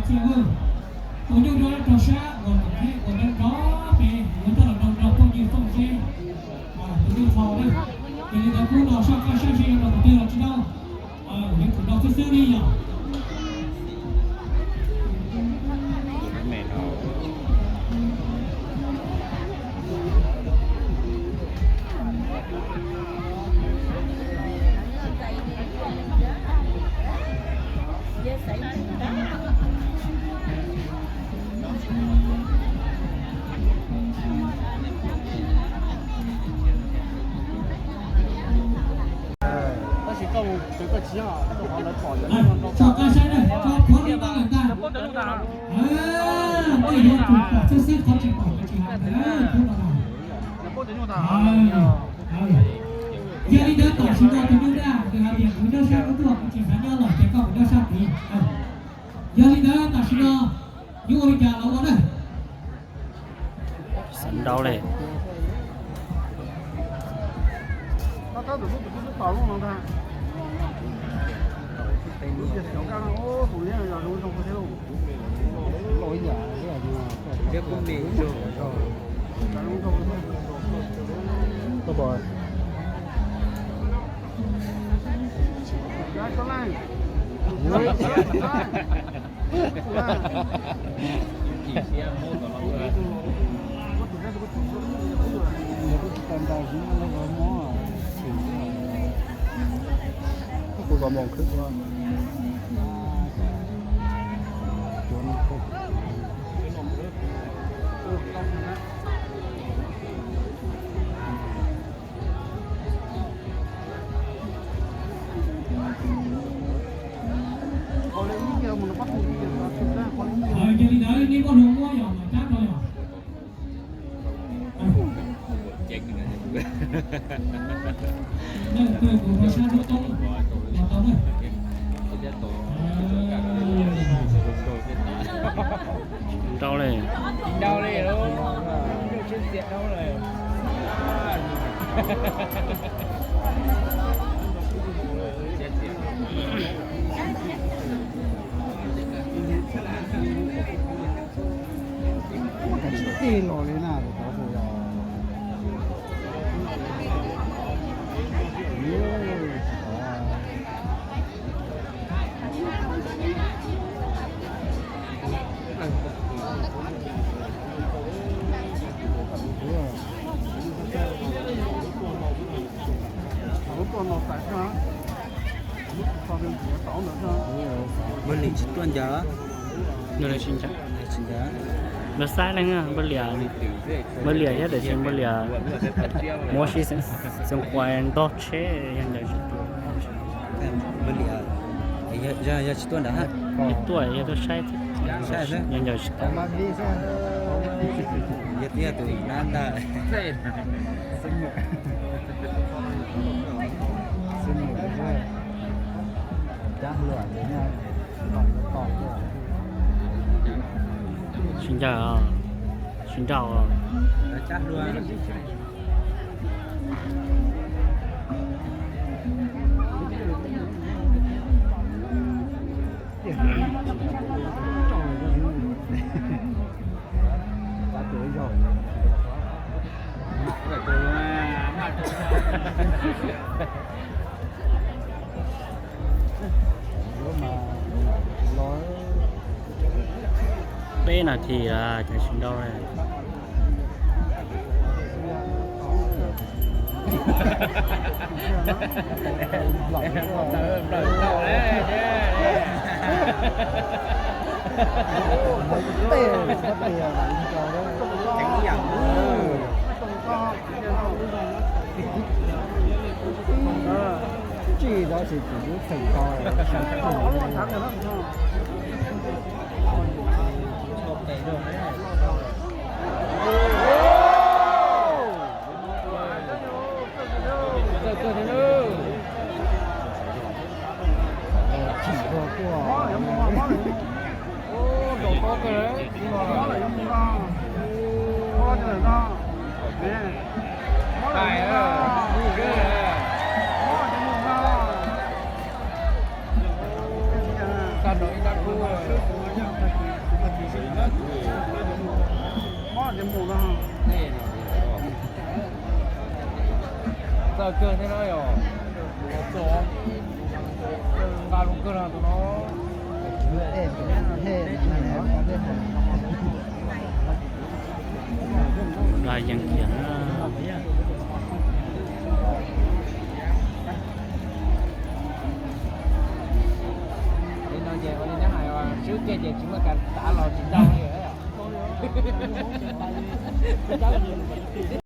Tus nyuj nyob rau sab uas tom qheb uas nyob nrov pem, yuav coj los nrog nrog phooj ywg Fooj Zeb tus nyuj tho na. Ces li ntawd kuv los soj qab saib seb yuav nrog tus twg los tsis nrog. Yuav tsum nrog xwb xwb li yom. Tso qab saib na, tso pov li no lawm ntag. Tej yuav tsum pom xwb xwb, qhov tsis pom tsis hais ntawd kub no na. Yog li ntawd tam sim no tus nyuj daj nws hais tias kuv nyob sab ub tuaj, kuv tsis xav nyob lawm ces koj mus nyob sab tid. Yog li ntawd tam sim no yuav ua li cas los ua na. Xav nrau li. Yog li ntawd nej muab hluas muab yog los cab rau yog. Nrau li. Tsis tij los li na, tus tod tus yog. Npawg Lis tsis tuaj ncaws. Nws tsis ncaws. Nws xaib leej Npawg Lis, Npawg Lis thiab tiam sis Npawg Lis mus ua si xeev Khuam ntog tsheb yog ncaws tsis tuaj. Npawg Lis yog tsis tuaj nrad, tuaj yog tuaj saib, yog ncaws tsis tau. Yog tiag tus nab ntag. Tsis ncaws, tsis nrau. Peb nas this lawm ces tsis nrau li. Tsis tau tsis tau. Txawj kawg thiab no yom. Nqa loo kawg no tus no. Dag yees kiag na. Li no ces ua li nyob hais swb kiag ces tsis muaj kas tav los tsis tau li.